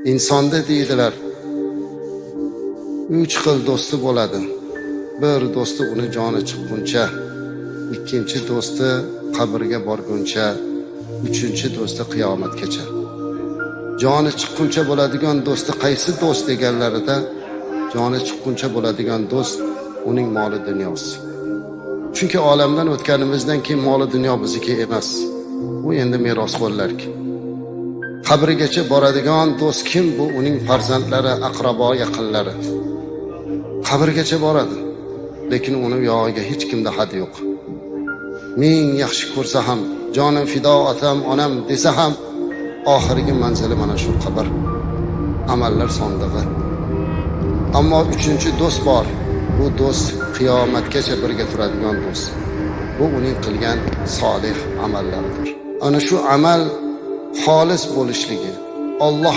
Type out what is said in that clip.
Insonda deydilar, 3 xil do'sti bo'ladi. Bir do'sti uni joni chiqquncha, ikkinchi do'sti qabrga borguncha, uchinchi do'sti qiyomatgacha. Joni chiqquncha bo'ladigan do'sti qaysi do'st deganlarida, joni chiqquncha bo'ladigan do'st uning moli dunyosi. Chunki olamdan o'tganimizdan keyin moli dunyo bizniki emas. U endi merosxo'rlarki. Qabrigacha boradigan do'st kim? Bu uning farzandlari, aqrabo, yaqinlari. Qabrgacha boradi. Lekin uni yog'iga hech kimda had yo'q. Ming yaxshi ko'rsa ham, jonim fido otam, onam desa ham, oxirgi manzili mana shu qabr. Amallar sondig'i. Ammo uchinchi do'st bor. Bu do'st qiyomatgacha birga turadigan do'st. Bu uning qilgan solih amallaridir. Ana shu amal xolis bo'lishligi, Alloh